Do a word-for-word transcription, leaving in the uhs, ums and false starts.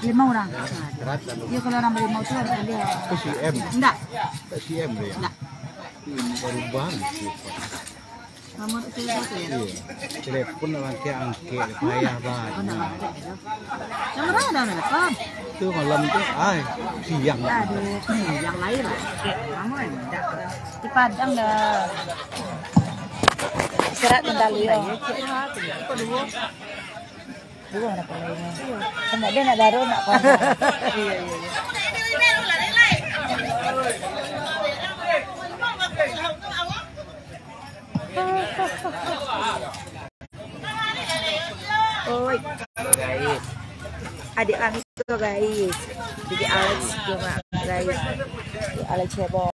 Lima orang. Rata. Iya, kalau orang berlima tu harus beli. Itu C M. Enggak. Tak C M dia. Enggak. Ini baru bang. Nomor itu satu ya? Iya. Telepon nak angkek-angkek, payah banget. Yang mana ada telepon? Itu malam tu, ay, siang. Aduh, siang lain lah. Lama enggak. Di Padang dah. Istirahat bentar dulu. Dulu ada apa lainnya? Sama dia nak baru nak kau. Iya, iya, iya. Oi. Guys. Adik kami tu, guys. Jadi Alex tu, guys. Jadi Alex heboh.